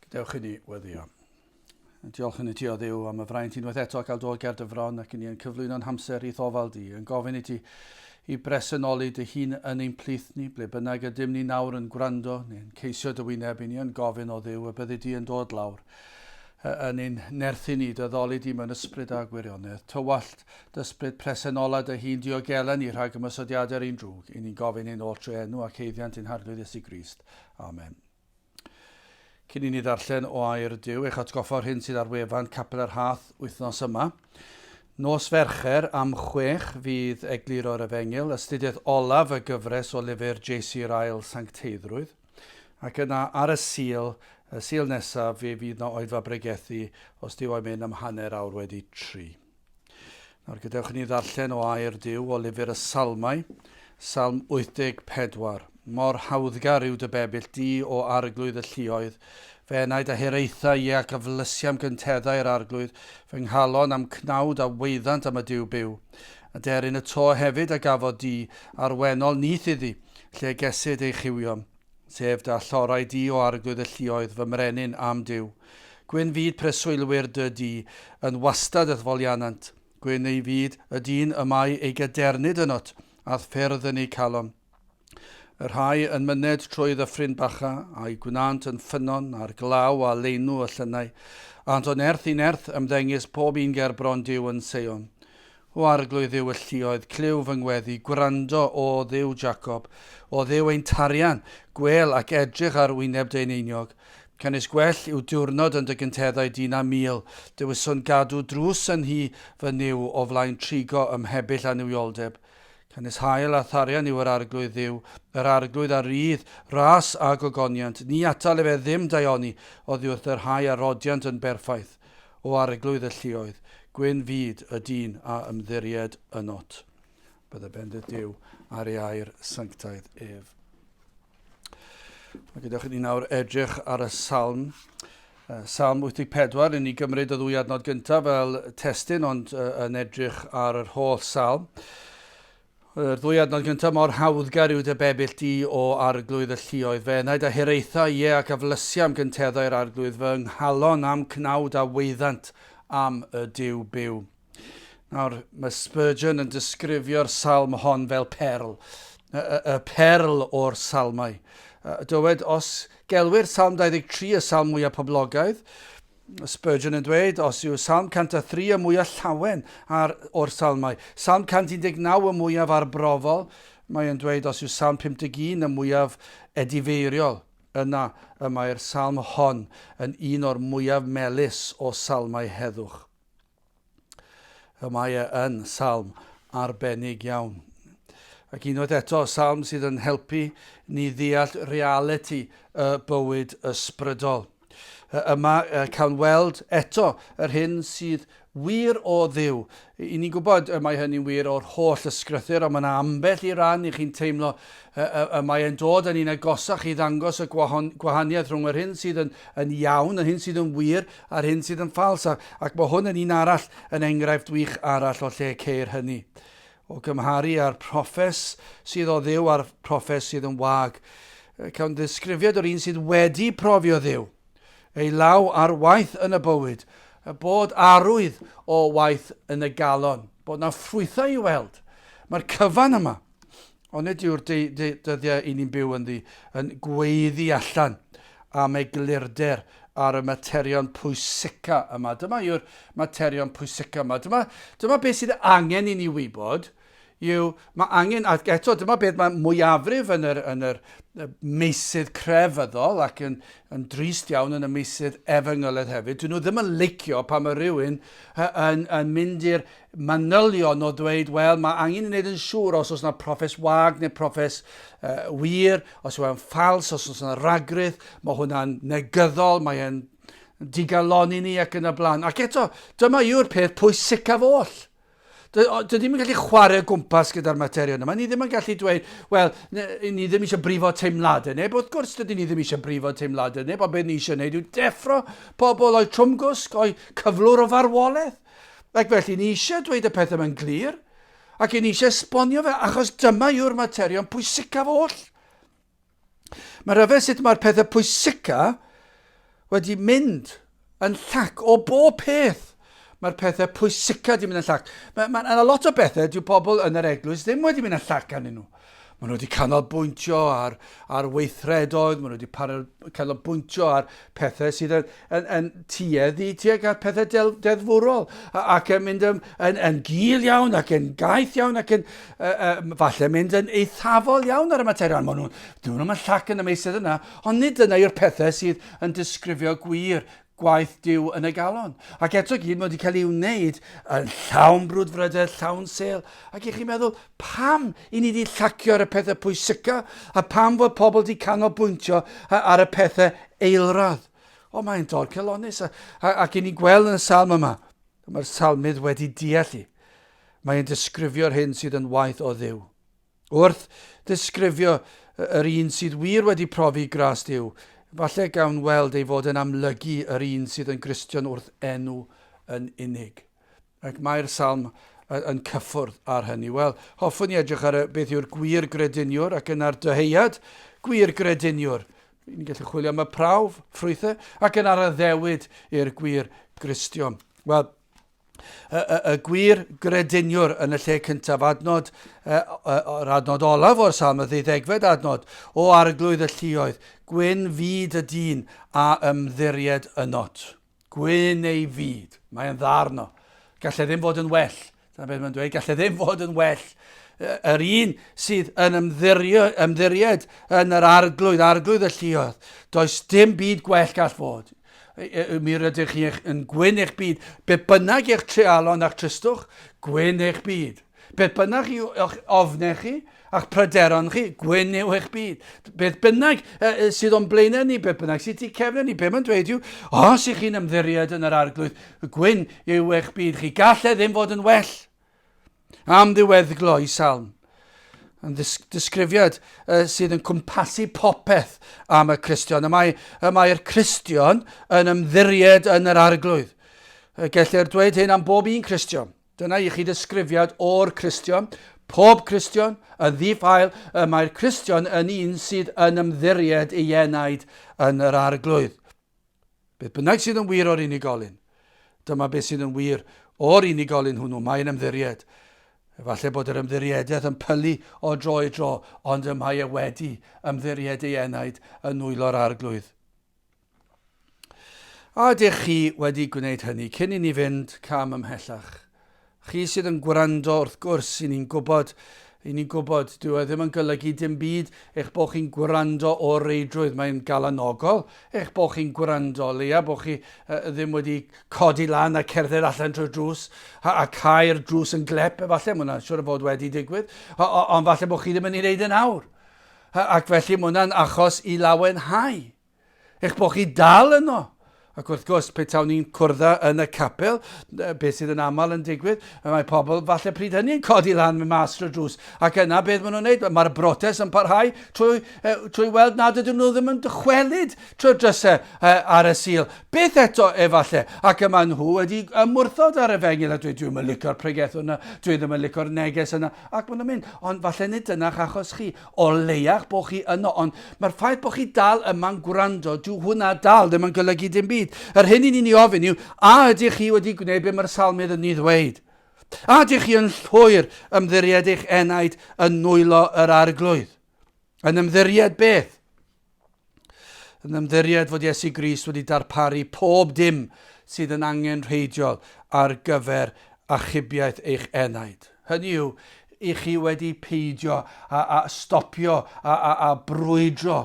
Gadewch i ni weddio. Diolch yn i ti o Dduw am y fraint unwaith eto cael dod ger dy fron ac i ni yn cyflwyno'n hamser i'th ofal di, yn gofyn i ti i bresenoli dy hun yn ein plith ni, ble bynnag ydym ni nawr yn gwrando neu'n ceisio dy wyneb, i ni yn gofyn o Dduw y byddi di yn dod lawr yn ein nerthu ni, dy ddoli di mewn ysbryd a gwirionedd. Tywallt dy ysbryd presenola dy hun, diogela ni rhag ymosodiadau'r un drwg. I ni'n gofyn hyn oll trwy enw ac haeddiant ein Harglwydd Iesu Grist. Amen. Cyn i ni ddarllen o air Duw, eich atgoffa o'r hyn sydd ar wefan Capel yr Hath wythnos yma. Nos Fercher am chwech fydd Egluro'r Efengyl, astudiaeth olaf y gyfres o lyfr J.C. Ryle Sancteiddrwydd. Ac yna ar y Sul, y Sul nesaf, fe fydd na oedfa bregethu os Duw a'i mynd am 3:30. Nawr gadewch i ni ddarllen o air Duw o lyfr y Salmau, Salm 84. Mor hawddgar yw dy bebyll di o arglwydd y lluoedd. Fy enaid a hiraetha, ie, ac a flysiam gynteddau yr arglwydd, fy nghalon a'm cnawd a waeddant am y Duw byw. A deryn y to hefyd a gafodd di, a'r wennol nyth iddi, lle gesid ei chiwio. Sef dy allorau di, o Arglwydd y lluoedd, fy mrenin, a'm Duw. Gwyn fyd preswylwyr dy dŷ, yn wastad y'th foliannant. Gwyn ei fyd y dyn y mae ei gadernid ynot, a'th ffyrdd yn eu calon. Y rhai yn myned trwy ddyffryn Bacha, a'i gwnânt yn ffynnon, a'r glaw a leinw y llynnau. Ânt o nerth i nerth, ymddengys pob un ger bron Duw yn Seion. O Arglwydd Dduw y lluoedd, clyw fy ngweddi, gwrando, O Dduw Jacob, O Dduw ein tarian, gwêl ac edrych ar wyneb dy eneiniog. Canys gwell yw diwrnod yn dy gynteddau di na mul, dewiswn gadw drws yn nhŷ fy Nuw o flaen trigo ym mhebyll annuwioldeb. Canys hael a tharian yw yr Arglwydd Dduw, yr Arglwydd a rydd, ras a gogoniant, ni atal efe ddim daioni oddiwrth y rhai a rodiant yn berffaith. O Arglwydd y lluoedd, gwyn fyd y dyn a ymddiried ynot. Bydde bendith Duw ar ei air sanctaidd ef. Mae gyda chi ni nawr edrych ar y salm. Salm 84, yn ni gymryd y ddwy adnod gyntaf fel testun, ond yn edrych ar yr holl salm. Yr ddwy adnod gyntaf, mor hawddgar yw dy bebyll di o Arglwydd y lluoedd. Fy enaid a hiraetha, ie, ac a flysia am gynteddau'r Arglwydd, fy nghalon a'm cnawd a waeddant am y Duw byw. Nawr, mae Spurgeon yn disgrifio'r salm hon fel perl, y, y, y perl o'r salmau. Dywed, os gelwir Salm 23 y salm mwyaf poblogaidd, Spurgeon yn dweud, os yw Salm 103 y mwyaf llawen ar, o'r salmau, Salm 119 y mwyaf arbrofol, mae e'n dweud os yw Salm 51 y mwyaf edifeiriol, yna y mae'r salm hon yn un o'r mwyaf melys o salmau heddwch. Y mae e yn salm arbennig iawn. Ac unwaith eto, salm sydd yn helpu ni ddeall realiti y bywyd ysbrydol. Yma cawn weld eto yr hyn sydd wir o Dduw. I ni'n gwybod y mae hynny'n wir o'r holl ysgrythur, ond mae yna ambell i ran i chi'n teimlo y, y, y mae e'n dod yn un agosach i ddangos y gwahaniaeth rhwng yr hyn sydd yn, yn iawn, yr hyn sydd yn wir, a'r hyn sydd yn ffals. Ac, ac mae hwn yn un arall, yn enghraifft wych arall o lle ceir hynny. O gymharu â'r proffes sydd o Dduw a'r proffes sydd yn wag. Cawn ddisgrifiad o'r un sydd wedi profi o Dduw, ei law ar waith yn y bywyd, bod arwydd o waith yn y galon, bod na ffrwythau i weld. Mae'r cyfan yma, ond nid yw'r dyddiau i ni'n byw ynddi yn gweiddi allan am eglurder ar y materion pwysica yma. Dyma yw'r materion pwysica yma. Dyma, dyma beth sydd angen i ni wybod yw mae angen, ac eto dyma beth mae mwyafrif yn yr, yn yr meysydd crefyddol ac yn, yn drist iawn yn y meysydd efengyledd hefyd, dyn nhw ddim yn licio pan mae rhywun yn, yn mynd i'r manylion o ddweud, wel, mae angen i wneud yn siŵr os oes yna proffes wag neu proffes uh, wir, os yw e'n ffals, os oes yna ragrith, mae hwnna'n negyddol, mae e'n digalonni ni ac yn y blaen. Ac eto, dyma yw'r peth pwysicaf oll. Dydyn ni'n gallu chwarae o gwmpas gyda'r materion yma. Ni ddim yn gallu dweud, wel, ni ddim eisiau brifo teimladau neb. Wrth gwrs, dydyn ni ddim eisiau brifo teimladau neb, ond beth ni eisiau gwneud yw deffro pobl o'i trwmgwsg, o'i cyflwr o farwolaeth. Ac felly, ni eisiau dweud y pethau yma'n glir, ac ni eisiau esbonio fe, achos dyma yw'r materion pwysicaf oll. Mae rhyfedd sut mae'r pethau pwysica wedi mynd yn llac o bob peth. Mae'r pethau pwysica wedi mynd yn llac. Mae ma, yna lot o bethau dyw pobl yn yr eglwys ddim wedi mynd yn llac arnyn nhw. Maen nhw wedi canolbwyntio ar, ar weithredoedd, maen nhw wedi canolbwyntio ar pethau sydd yn, yn, yn tueddu tuag at pethau del, deddfwrol ac yn mynd yn, yn, yn gul iawn ac yn gaeth iawn ac yn uh, uh, falle mynd yn eithafol iawn ar y materion. Maen nhw'n dyn nhw'n llac yn y meysydd yna, ond nid dyna yw'r pethau sydd yn disgrifio gwir gwaith Duw yn y galon. Ac eto gyd, mae wedi cael ei wneud yn llawn brwdfrydedd, llawn sel. Ac i chi'n meddwl, pam i ni wedi llacio ar y pethau pwysica a pam fod pobl wedi canolbwyntio ar y pethau eilradd? O, mae'n dorcalonnus. Ac i ni'n gweld yn y salm yma, mae'r salmydd wedi deall i. Mae'n disgrifio'r hyn sydd yn waith o Dduw. Wrth ddisgrifio yr un sydd wir wedi profi gras Duw, falle gawn weld ei fod yn amlygu yr un sydd yn Gristion wrth enw yn unig. Ac mae'r salm yn cyffwrdd ar hynny. Wel, hoffwn i edrych ar y, beth yw'r gwir grediniwr ac yna'r dyheuad gwir grediniwr. Ni'n gallu chwilio am y prawf, ffrwythau, ac yna'r addewid i'r gwir Gristion. Wel, y, y, y gwir grediniwr yn y lle cyntaf, adnod, yr adnod olaf o'r salm, y ddeuddegfed adnod, o arglwydd y lluoedd, gwyn fyd y dyn a ymddiried ynot. Gwyn ei fyd. Mae'n dda arno. Gallai ddim fod yn well. Dyna beth mae'n dweud. Gallai ddim fod yn well. Yr un sydd yn ymddirio, ymddiried yn yr arglwydd, arglwydd y lluoedd. Does dim byd gwell gall fod. Mi rydych chi yn gwyn eich byd. Be bynnag eich treialon a'ch tristwch, gwyn eich byd. Beth bynnag yw eich ofnau chi a'ch pryderon chi, gwyn yw eich byd. Beth bynnag sydd o'n blaenau ni, beth bynnag sydd tu cefn ni, be mae'n dweud yw, os ych chi'n ymddiried yn yr arglwydd, gwyn yw eich byd chi. Gall e ddim fod yn well. Am ddiweddglo i salm. Yn ddisgrifiad uh, sydd yn cwmpasu popeth am y Cristion. Y mae, y mae'r Cristion yn ymddiried yn yr arglwydd. Gellir dweud hyn am bob un Cristion. Dyna i chi ddisgrifiad o'r Cristion. Pob Cristion, yn ddi-ffael, y mae'r Cristion yn un sydd yn ymddiried ei enaid yn yr arglwydd. Beth bynnag sydd yn wir o'r unigolyn, dyma beth sydd yn wir o'r unigolyn hwnnw, mae'n ymddiried. Efallai bod yr ymddiriedaeth yn pylu o dro i dro, ond y mae e wedi ymddiried ei enaid yn nwylo'r arglwydd. A ydych chi wedi gwneud hynny cyn i ni fynd cam ymhellach? Chi sydd yn gwrando, wrth gwrs, i ni'n gwybod, i ni'n gwybod, dyw e ddim yn golygu dim byd eich bod chi'n gwrando o reidrwydd. Mae'n galanogol eich bod chi'n gwrando, leia bod chi uh, ddim wedi codi lan a cerdded allan trwy'r drws a, a cau'r drws yn glep, efallai, mae hwnna'n siŵr o fod wedi digwydd, ond falle bod chi ddim yn ei wneud yn awr. Ac felly mae hwnna'n achos i lawenhau. Eich bod chi dal yno. Ac wrth gwrs, pe tawn ni'n cwrdd yn y capel, beth sydd yn aml yn digwydd, mae pobl falle pryd hynny yn codi lan mynd mas drwy'r drws. Ac yna beth maen nhw'n neud? Mae'r brotest yn parhau trwy, trwy weld nad ydyn nhw ddim yn dychwelyd trwy'r drysau ar y Sul. Beth eto efallai? Ac y maen nhw wedi ymwrthod ar efengyl a dweud, dwi'n yn licio'r pregeth yna, dwi ddim yn licio'r neges yna, ac maen nhw'n mynd. Ond falle nid dyna'ch achos chi. O leiach bod chi yno, ond mae'r ffaith bod chi dal yma'n gwrando, dyw hwnna dal ddim yn golygu dim byd. Yr hyn i ni'n ei ofyn yw, a ydych chi wedi gwneud beth mae'r salmydd yn ei ddweud? A ydych chi yn llwyr ymddiried eich enaid yn nwylo yr arglwydd? Yn ymddiried beth? Yn ymddiried fod Iesu Grist wedi darparu pob dim sydd yn angenrheidiol ar gyfer achubiaeth eich enaid. Hynny yw, i chi wedi peidio a, a stopio a, a, a brwydro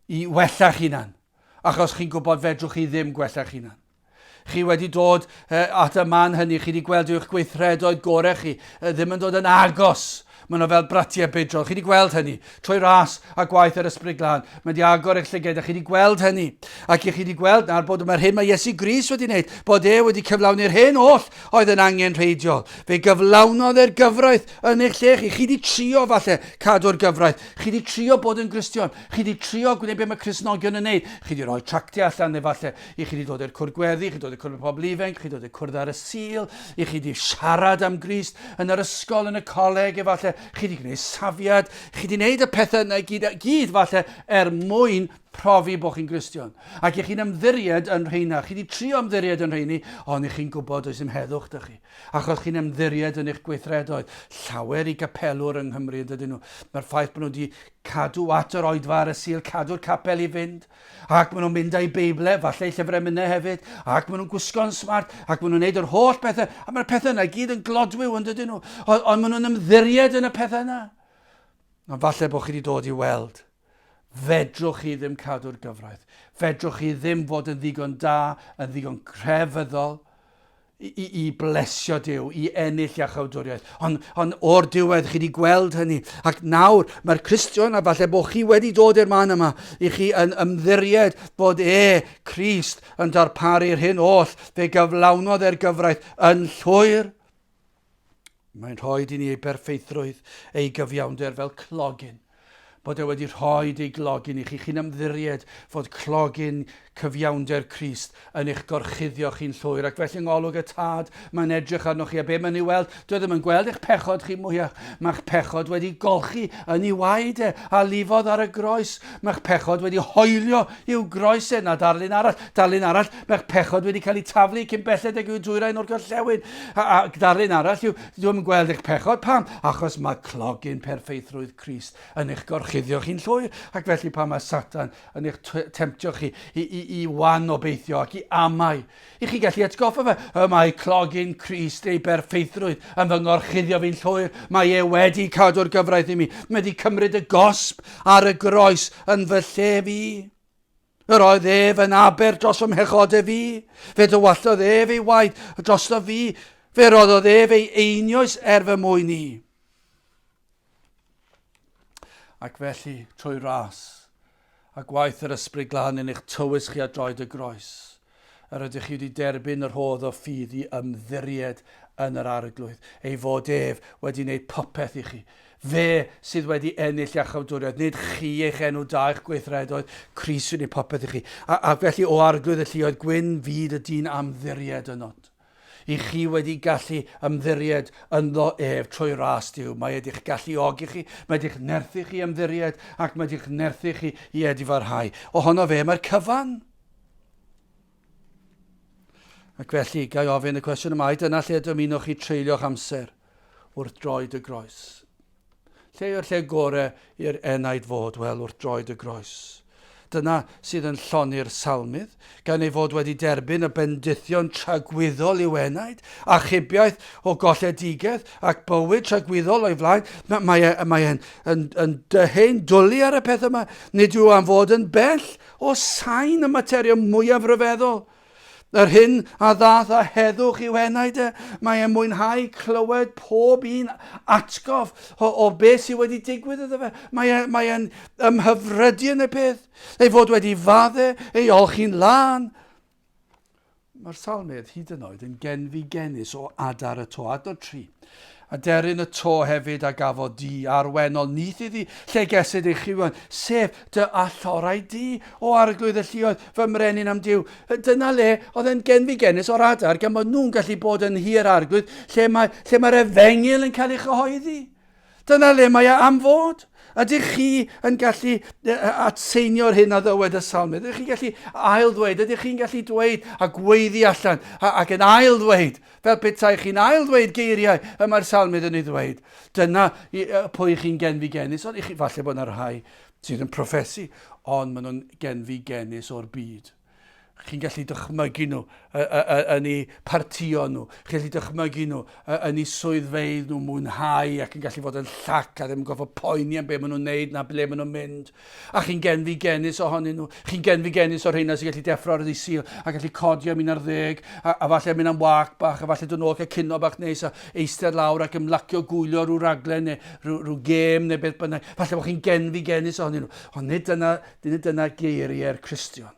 i wella'ch hunan, achos chi'n gwybod fedrwch chi ddim gwella'ch hunan. Chi wedi dod at y man hynny, chi wedi gweld yw'ch gweithredoedd gorau chi ddim yn dod yn agos. Maen nhw fel bratiau bedrol. Chi wedi gweld hynny. Trwy ras a gwaith yr Ysbryd Glân. Mae wedi agor eich llygaid a chi wedi gweld hynny. Ac i chi wedi gweld nawr bod mae'r hyn mae Iesu Grist wedi wneud, bod e wedi cyflawni'r hyn oll oedd yn angenrheidiol. Fe gyflawnodd e'r gyfraith yn eich lle chi. Chi wedi trio falle cadw'r gyfraith. Chi wedi trio bod yn Gristion. Chi wedi trio gwneud beth mae Cristnogion yn wneud. Chi wedi rhoi tractiau allan efallai. I chi wedi dod i'r cwrdd gweddi, chi dod i'r cwrdd pobl ifanc, chi dod i'r cwrdd ar y Sul, i chi wedi siarad am Grist yn yr ysgol, yn y coleg efallai, chi wedi gwneud safiad, chi wedi gwneud y pethau yna i gyd, gyd falle er mwyn profi bod chi'n Gristion. Ac i chi'n ymddiried yn rheina. Chi wedi trio ymddiried yn rheini, ond i chi'n gwybod does dim heddwch da chi. Achos chi'n ymddiried yn eich gweithredoedd. Llawer i gapelwr yng Nghymru yn dydyn nhw. Mae'r ffaith bod nhw wedi cadw at yr oedfa ar y Sul, cadw'r capel i fynd, ac maen nhw'n mynd â'u Beible, falle eu llyfrau emynau hefyd, ac maen nhw'n gwisgo'n smart, ac maen nhw'n gwneud yr holl bethau, a mae'r pethau yna i gyd yn glodwiw yn dydyn nhw, ond, ond maen nhw'n ymddiried yn y pethau yna. Ond falle bod chi wedi dod i weld, fedrwch chi ddim cadw'r gyfraith, fedrwch chi ddim fod yn ddigon da, yn ddigon crefyddol, i, i, i blesio Duw, i ennill iachawdwriaeth. Ond, ond o'r diwedd, chi wedi gweld hynny. Ac nawr, mae'r Cristion, a falle bod chi wedi dod i'r man yma, i chi yn ymddiried bod e, Crist, yn darparu'r hyn oll, fe gyflawnodd e'r gyfraith yn llwyr. Mae'n rhoi i ni ei berffeithrwydd, ei gyfiawnder fel clogyn. Bod e wedi rhoi ei glogyn i chi. Chi'n ymddiried fod clogyn cyfiawnder Crist yn eich gorchuddio chi'n llwyr. Ac felly yng ngolwg y Tad, mae'n edrych arnoch chi. A be mae'n ei weld? Dwi e ddim yn gweld eich pechod chi mwyach. Mae'ch pechod wedi golchi yn ei waed e, a lifodd ar y groes. Mae'ch pechod wedi hoelio i'w groes e. Na darlun arall. Darlun arall, mae'ch pechod wedi cael ei taflu cyn belled ag yw dwyrain o'r gorllewin. A, a darlun arall yw, dwi'n yn gweld eich pechod. Pam? Achos mae clogyn perffeithrwydd Crist yn eich gorchuddio chi'n llwyr. Ac felly pan mae Satan yn eich temtio chi i, i, i wan obeithio ac i amau, i chi gallu atgoffa fe, y mae clogyn Crist ei berffeithrwydd yn fy ngorchuddio fi'n llwyr. Mae e wedi cadw'r gyfraith i mi. Mae wedi cymryd y gosb ar y groes yn fy lle fi. Yr oedd ef yn aber dros fy mhechodau fi. Fe dywalltodd ef ei waed drosto fi. Fe roddodd ef ei einioes er fy mwyn i. Ac felly, trwy ras a gwaith yr Ysbryd Glân yn eich tywys chi ar droed y groes, yr ydych chi wedi derbyn y rhodd o ffydd i ymddiried yn yr Arglwydd, ei fod ef wedi wneud popeth i chi. Fe sydd wedi ennill iachawdwriaeth, nid chi eich enw da eich gweithredoedd, Crist sy'n gwneud popeth i chi. A, a felly, o Arglwydd y lluoedd, gwyn fyd y dyn amddiried ynot. I chi wedi gallu ymddiried ynddo ef trwy ras Duw. Mae wedi'ch galluogi chi, mae wedi'ch nerthu chi ymddiried, ac mae wedi'ch nerthu chi i edifarhau. Ohono fe mae'r cyfan. Ac felly, ga i ofyn y cwestiwn yma, ai dyna lle dymunwch chi treulio'ch amser wrth droed y groes? Lle yw'r lle gore i'r enaid fod? Wel, wrth droed y groes. Dyna sydd yn llonni'r salmydd, gan ei fod wedi derbyn y bendithion tragwyddol i'w enaid, achubiaeth o golledigaeth ac bywyd tragwyddol o'i flaen. Mae, mae, e, mae e'n yn, yn dyhe'n dwlu ar y peth yma. Nid yw am fod yn bell o sain y materion mwyaf rhyfeddol. Yr hyn a ddath â heddwch i'w enaid e, mae e'n mwynhau clywed pob un atgof o, o beth sydd wedi digwydd iddo fe. Mae e'n mae e ymhyfrydu yn y peth, ei fod wedi fadde, ei olchi'n lân. Mae'r salmydd hyd yn oed yn genfigennus o adar y to. Adnod 3. Aderyn y to hefyd a gafodd di, a'r wennol nyth iddi, lle gesid ei chywion, sef dy allorau di, o arglwydd y lluoedd, fy mrenin am Duw. Dyna le oedd e'n genfigennus o'r adar, gan bod nhw'n gallu bod yn nhŷ'r arglwydd, lle mae, lle mae'r efengyl yn cael ei chyhoeddi. Dyna le mae e am fod. Ydych chi yn gallu atseinio'r hyn a ddywed y salmydd? Ydych chi'n gallu ail-ddweud? Ydych chi'n gallu dweud a gweiddi allan ac yn ail-ddweud? Fel petai chi'n ail-ddweud geiriau y mae'r salmydd yn ei ddweud. Dyna pwy chi'n genfigennus. Ond i chi, falle bod yna rhai sydd yn proffesu, ond maen nhw'n genfigennus o'r byd. Chi'n gallu dychmygu nhw yn eu partïon nhw. Chi'n gallu dychmygu nhw yn eu swyddfeydd nhw, mwynhau ac yn gallu fod yn llac a ddim yn gorfod poeni am be maen nhw'n neud na ble maen nhw'n mynd. A chi'n genfigennus ohonyn nhw. Chi'n genfigennus o'r rheina sy'n gallu deffro ar y ddydd Sul a gallu codi am 11 a, a falle mynd am wâc bach a falle dod nôl cael cinio bach neis a eistedd lawr ac ymlacio gwylio rhyw raglen neu rhyw, rhyw gêm neu beth bynnag. Falle bod chi'n genfigennus ohonyn nhw. Ond nid dyna Nid dyna geiriau'r Cristion.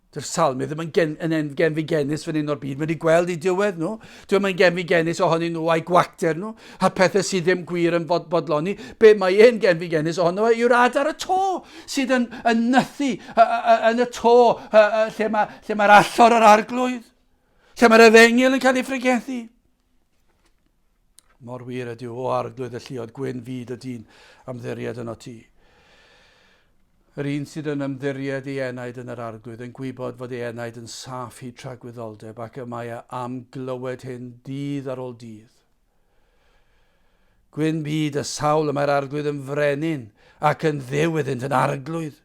Dyw'r salmydd ddim yn, gen, yn en, genfigennus fan hyn o'r byd. Mae wedi gweld eu diwedd nhw. Dwi ddim yn genfigennus ohonyn nhw a'i gwacter nhw, a'r pethau sydd ddim gwir yn bod, bodloni. Be mae e'n genfigennus ohono fe yw'r adar y to sydd yn, yn nythu yn y to lle mae'r lle mae allor yr arglwydd, lle mae'r efengyl yn cael ei phregethu. Mor wir ydyw, o arglwydd y lluoedd, gwyn fyd y dyn am ddiried yno ti. Yr un sydd yn ymddiried ei enaid yn yr Arglwydd yn gwybod fod ei enaid yn saff hyd tragwyddoldeb ac y mae e am glywed hyn dydd ar ôl dydd. Gwyn byd y sawl y mae'r Arglwydd yn frenin ac yn dduw iddynt yn arglwydd.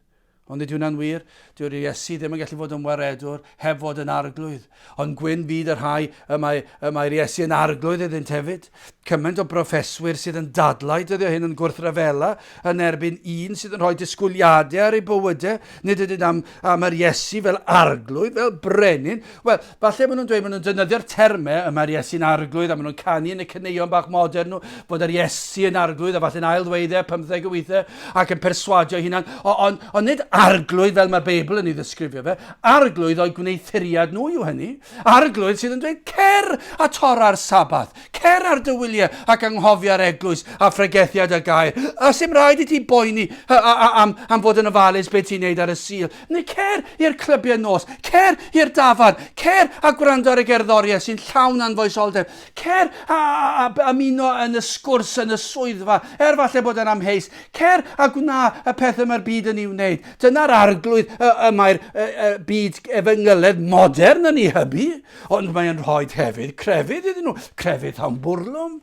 Ond nid yw hwnna'n wir. Dyw'r Iesu ddim yn gallu fod yn waredwr heb fod yn arglwydd. Ond gwyn byd y rhai y mae, y mae'r Iesu yn arglwydd iddynt hefyd. Cymaint o broffeswyr sydd yn dadlau dyddiau hyn yn gwrthryfela yn erbyn un sydd yn rhoi disgwyliadau ar eu bywydau. Nid ydyn am, am yr Iesu fel arglwydd, fel brenin. Wel, falle maen nhw'n dweud, maen nhw'n defnyddio'r termau y mae'r Iesu'n arglwydd a maen nhw'n canu yn y caneuon bach modern nhw bod yr Iesu yn arglwydd a falle'n ail ddweud e 15 o weithiau ac yn perswadio ei hunan. Ond on, nid arglwydd fel mae'r Beibl yn ei ddisgrifio fe, arglwydd o'i gwneuthuriad nhw yw hynny. Arglwydd sydd yn dweud cer a torra'r Sabath, cer ar dy wyliau ac anghofia'r eglwys a phregethiad y gair. A sy'm rhaid i ti boeni am, am fod yn ofalus beth ti'n neud ar y Sul. Neu cer i'r clybiau nos, cer i'r dafarn, cer a gwrando ar y gerddoriaeth sy'n llawn anfoesoldeb, cer a, a, a ymuno yn y sgwrs yn y swyddfa, er falle bod yn amheus, cer a gwna y pethau mae'r byd yn ei wneud. Dyna'r arglwydd y, y mae'r y, y byd efengyledd modern yn ei hybu, ond mae'n rhoi hefyd crefydd iddyn nhw, crefydd llawn bwrlwm.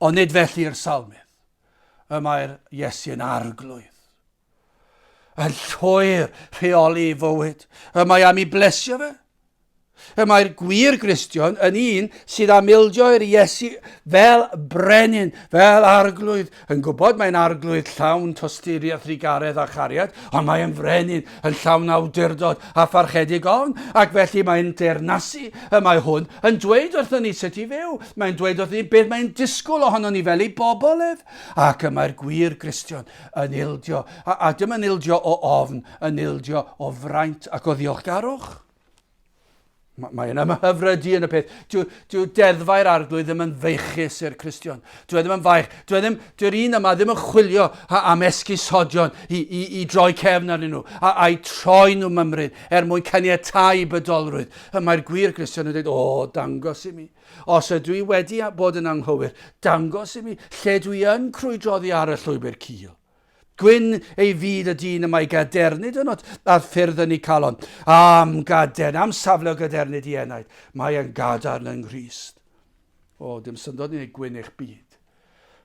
Ond nid felly i'r salmydd. Y mae'r Iesu yn arglwydd. Yn llwyr rheoli ei fywyd. Y mae am ei blesio fe. Y mae'r gwir Gristion yn un sydd am ildio i'r Iesu fel brenin, fel arglwydd, yn gwybod mae'n arglwydd llawn tosturi a thrugaredd a chariad, ond mae'n frenin yn llawn awdurdod a pharchedig ofn, ac felly mae'n deyrnasu. Y mae hwn yn dweud wrthon ni sut i fyw, mae'n dweud wrthon ni beth mae'n disgwyl ohonon ni fel ei bobl ef, ac y mae'r gwir Gristion yn ildio, a, a dim yn ildio o ofn, yn ildio o fraint ac o ddiolchgarwch. Mae yna ymhyfrydu yn y peth. Dyw, dyw deddfau'r arglwydd ddim yn feichus i'r Cristion. Dyw e ddim yn faich. Dyw e ddim, dyw'r un yma ddim yn chwilio am esgusodion i, i, i droi cefn arnyn nhw, a, a'i troi nhw mymryn er mwyn caniatáu bydolrwydd. Y mae'r gwir Gristion yn dweud, o, dangos i mi. Os ydw i wedi bod yn anghywir, dangos i mi lle dwi yn crwydroddi ar y llwybr cul. Gwyn ei fyd y dyn y mae gadernid ynot a'r ffyrdd yn ei calon. Am gadern, am safle o gadernid i enaid. Mae yn gadarn yng Nghrist. O, dim syndod ni'n ei gwyn eich byd.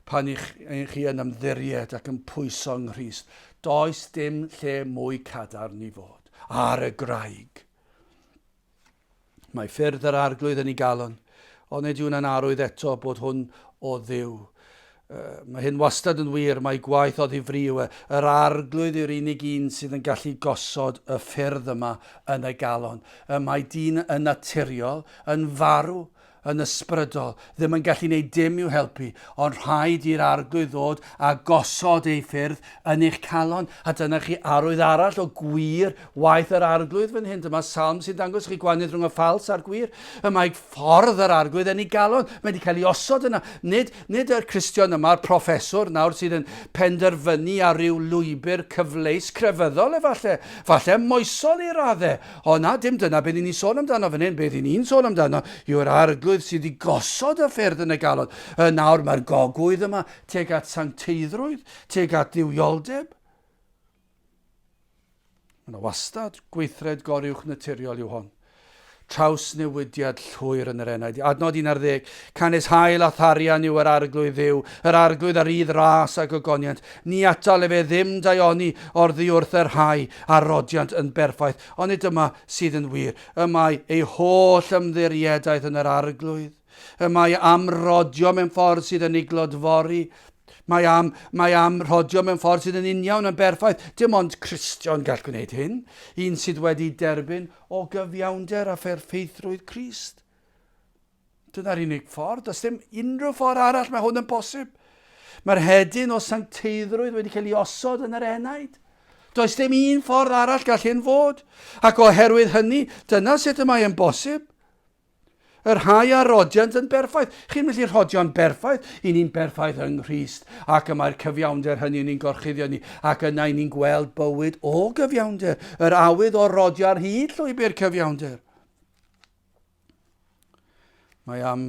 Pan i'ch, chi yn ymddiried ac yn pwyso yng Nghrist, does dim lle mwy cadarn i fod. Ar y graig. Mae ffyrdd yr Arglwydd yn ei galon, ond nid yw hwnna'n arwydd eto bod hwn o Dduw. Mae hyn wastad yn wir, mae gwaith o ddifri yw e. Yr Arglwydd yw'r unig un sydd yn gallu gosod y ffyrdd yma yn y galon. Y mae dyn yn naturiol yn farw yn ysbrydol, ddim yn gallu gwneud dim i'w helpu, ond rhaid i'r Arglwydd ddod a gosod ei ffyrdd yn eich calon. A dyna chi arwydd arall o gwir waith yr Arglwydd fan hyn. Dyma salm sy'n dangos chi gwahaniaeth rhwng y ffals a'r gwir. Y mae ffordd yr Arglwydd yn ei galon. Mae wedi cael ei osod yna. Nid, nid yr Cristion yma'r proffeswr nawr sydd yn penderfynu ar ryw lwybr cyfleus crefyddol efallai, falle moesol i raddau, O na, dim dyna beth ni'n sôn amdano fan hyn. Beth ni'n sôn amdano yw'r arglwydd sydd wedi gosod y ffyrdd yn y galon. Y nawr mae'r gogwydd yma tuag at sancteiddrwydd, tuag at dduwioldeb. Mae yna wastad gweithred goruwch naturiol yw hon. Trawsnewidiad llwyr yn yr enaid. Adnod 11. Canys hael a tharian yw yr arglwydd dduw, yr arglwydd a rydd ras a gogoniant. Ni atal efe ddim daioni orddi wrth y rhai a rodiant yn berffaith. Onid dyma sydd yn wir? Y mae ei holl ymddiriedaeth yn yr arglwydd. Y mae am rodio mewn ffordd sydd yn ei glodfori. Mae am, mae am rhodio mewn ffordd sydd yn uniawn yn berffaith. Dim ond Cristion gall gwneud hyn, un sydd wedi derbyn o gyfiawnder a pherffeithrwydd Crist. Dyna'r unig ffordd, does dim unrhyw ffordd arall mae hwn yn bosib. Mae'r hedyn o sancteiddrwydd wedi cael ei osod yn yr enaid. Does dim un ffordd arall gall hyn fod. Ac oherwydd hynny, dyna sut y mae yn bosib. Y rhai a rodiant yn berffaith. Chi'n gallu rhodio'n berffaith. I ni'n berffaith yng Nghrist. Ac y mae'r cyfiawnder hynny yn ein gorchuddio ni. Ac yna i ni'n gweld bywyd o gyfiawnder. Yr awydd o rodio ar hyd llwybr cyfiawnder. Mae am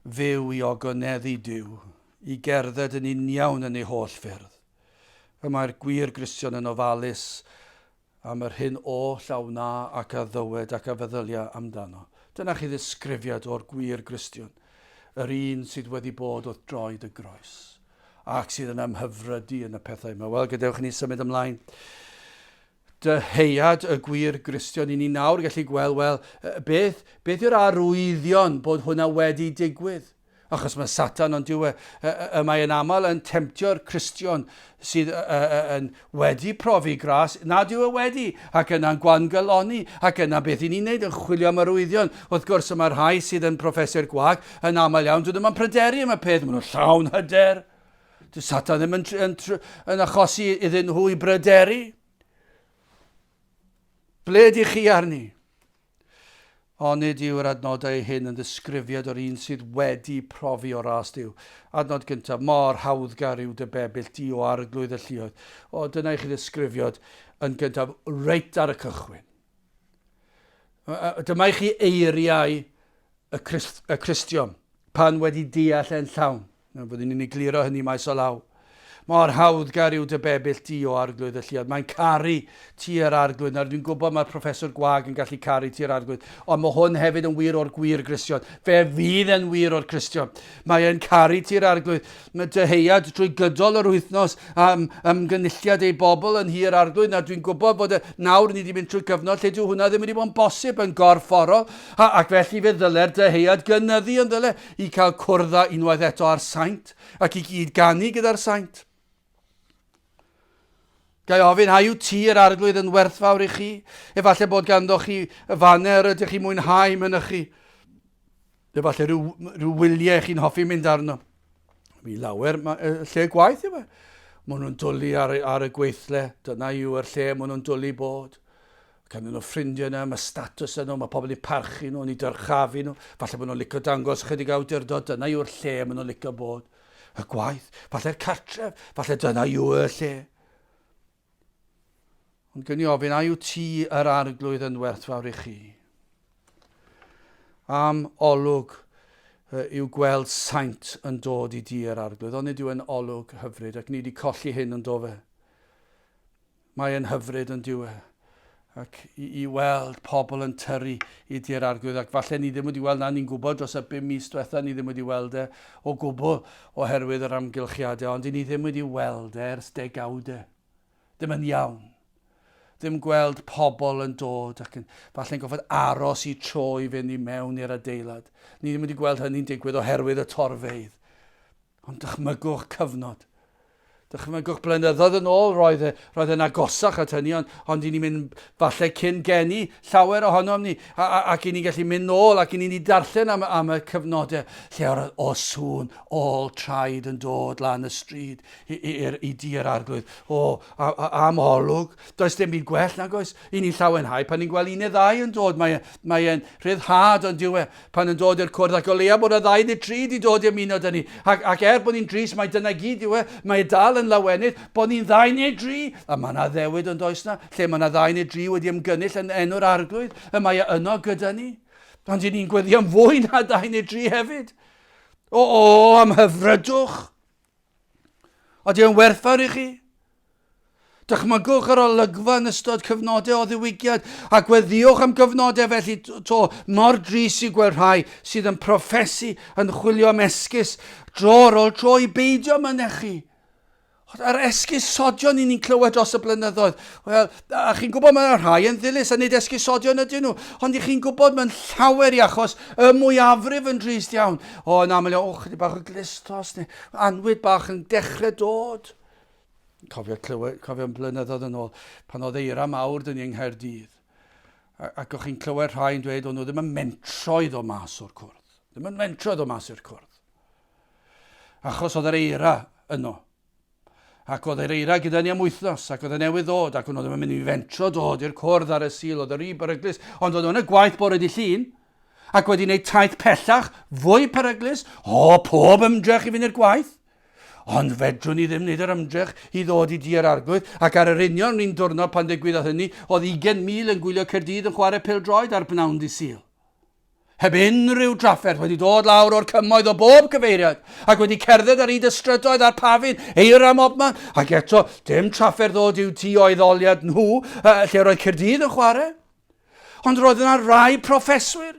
fyw i ogoneddu Duw, i gerdded yn uniawn yn ei holl ffyrdd. Y mae'r gwir Gristion yn ofalus am yr hyn oll a wna ac a ddywed ac a feddylia amdano. Dyna chi ddisgrifiad o'r gwir Gristion, yr un sydd wedi bod wrth droed y groes, ac sydd yn ymhyfrydu yn y pethau yma. Wel, gadewch i ni symud ymlaen. Dyheuad y gwir Gristion i ni nawr gallu gweld, wel, beth, beth yw'r arwyddion bod hwnna wedi digwydd? Achos mae Satan, ond dyw e, y mae yn aml yn temtio'r Cristion sydd yn wedi profi gras, nad yw e wedi, ac yna'n gwangyloni, ac yna beth i ni'n neud, yn chwilio am arwyddion. Wrth gwrs, y mae rhai sydd yn proffesu'r gwag yn aml iawn, dyn nhw'n pryderu am y peth, maen nhw'n llawn hyder. Dyw Satan ddim yn, yn, yn achosi iddyn nhw i bryderu. Ble ydych chi arni? Onid yw'r adnodau hyn yn ddisgrifiad o'r un sydd wedi profi o ras Duw? Adnod gyntaf, mor hawddgar yw dy bebyll di o arglwydd y lluoedd. O, dyna i chi ddisgrifiad yn gyntaf, reit ar y cychwyn. Dyma i chi eiriau y, Christ, y Cristion pan wedi deall e'n llawn. Nawr, byddwn ni'n egluro hynny maes o law. Mor hawddgar yw dy bebyll di o arglwydd y lluoedd. Mae'n caru ti yr arglwydd. Nawr, dwi'n gwybod mae'r proffeswr gwag yn gallu caru ti yr arglwydd, ond mae hwn hefyd yn wir o'r gwir Gristion. Fe fydd e'n wir o'r Cristion. Mae e'n caru ti yr arglwydd. Mae dyheuad drwy gydol yr wythnos am ymgynulliad ei bobl yn nhŷ yr arglwydd. Nawr, dwi'n gwybod bod y, nawr ni wedi mynd trwy gyfnod lle dyw hwnna ddim wedi bod yn bosib yn gorfforol, a, ac felly fe ddyle'r dyheuad gynyddu yn ddyle i cael cwrdd â unwaith eto â'r saint ac i gyd ganu gyda'r saint. Gai ofyn, a yw tir arglwydd yn werthfawr i chi? Efallai bod ganddo chi y faner ydych chi'n mwynhau mynychu. Efallai rhyw, rhyw wyliau chi'n hoffi mynd arno. Mi lawer, ma, lle gwaith yw e. Maen nhw'n dwlu ar, ar y gweithle, dyna yw'r lle maen nhw'n dwlu bod. Ganddyn nhw ffrindiau yna, mae statws yno, mae pobl yn parchu nhw, yn eu dyrchafu nhw. Falle bod nhw'n licio dangos chydig awdurdod, dyna yw'r lle maen nhw'n licio bod. Y gwaith, falle'r cartref, falle dyna yw y lle. Ond gwn i ofyn, a yw ti yr arglwydd yn werthfawr i chi? Am olwg yw gweld saint yn dod i di yr arglwydd, ond nid yw yn olwg hyfryd, ac ni wedi colli hyn yn do fe. Mae e'n hyfryd yn dyw e? Ac i, i weld pobl yn tyrru i dir arglwydd, ac falle ni ddim wedi weld na, ni'n gwybod dros y bum mis diwetha ni ddim wedi weld e o gwbl oherwydd yr amgylchiadau, ond i ni ddim wedi weld e ers degawdau. Ddim yn iawn. Ddim gweld pobl yn dod ac yn, falle'n goffod aros i tro i fynd i mewn i'r adeilad. Ni ddim wedi gweld hynny'n digwydd oherwydd y torfeydd. Ond dychmygwch cyfnod. Dychmygwch blynyddoedd yn ôl, roedd, e, roedd e'n agosach at hynny, ond, ond i ni'n mynd falle cyn geni llawer ohonom ni, a, a, ac i ni'n gallu mynd nôl ac i ni'n darllen am, am y cyfnodau lle oedd o sŵn ôl traed yn dod lan y stryd i, i, i, i dir arglwydd. O, a, a, am olwg, does dim byd gwell nag oes. I ni'n llawenhau pan ni'n gweld un neu ddau yn dod, mae'n mae e'n rhyddhad ond dyw e. pan yn dod i'r cwrdd, ac o leia bod y ddau neu tri di dod i ymuno 'da ni. Ac, ac er bod ni'n drist, mae dyna gyd yw e, mae e dal yn lawenydd bod ni'n ddau neu dri. A mae yna addewid yn does na, lle mae yna ddau neu dri wedi ymgynnull yn enw'r arglwydd, y mae e yno gyda ni. Ond i ni'n gweddio am fwy na dau neu dri hefyd. O, o, am hyfrydwch! Ydy o'n werthfawr i chi? Dychmygwch yr olygfa yn ystod cyfnodau o ddiwygiad a gweddïwch am gyfnodau felly to mor drist i gweld rhai sydd yn proffesu yn chwilio am esgus dro ar ôl tro i beidio mynychu. Yr esgusodion i ni'n clywed dros y blynyddoedd. Wel, a chi'n gwybod mae yna rhai yn ddilys a nid esgusodion ydyn nhw, ond i chi'n gwybod mae'n llawer i achos y mwyafrif yn drist iawn. O, yn aml iawn, o, chydig bach o glustos neu anwyd bach yn dechrau dod. Cofio clywed, cofio yn blynyddoedd yn ôl, pan oedd eira mawr dyn ni yng Nghaerdydd. Ac o'ch chi'n clywed rhai yn dweud o'n nhw ddim yn mentro i ddod mas o'r cwrdd. Ddim yn mentro i ddod mas i'r cwrdd. Achos oedd yr eira yno. Ac oedd yr eira gyda ni am wythnos, ac oedd e newydd ddod, ac o'n nhw ddim yn mynd i fentro dod i'r cwrdd ar y Sul, oedd y rhy beryglus, ond oedd nhw yn y gwaith bore di llun, ac wedi gwneud taith pellach, fwy peryglus, o, pob ymdrech i fynd i'r gwaith. Ond fedrwn ni ddim wneud yr ymdrech i ddod i dir arglwydd, ac ar yr union un diwrnod pan ddigwyddodd hynny, oedd 20,000 yn gwylio Caerdydd yn chwarae pêl-droed ar bnawn di Sul. Heb unrhyw drafferth, wedi dod lawr o'r cymoedd o bob cyfeiriad, ac wedi cerdded ar hyd y strydoedd a'r pafin, eira mobman, ac eto, dim trafferth ddod i'w tŷ o'i ddoliad nhw, lle roedd Caerdydd yn chwarae. Ond roedd yna rai proffeswyr,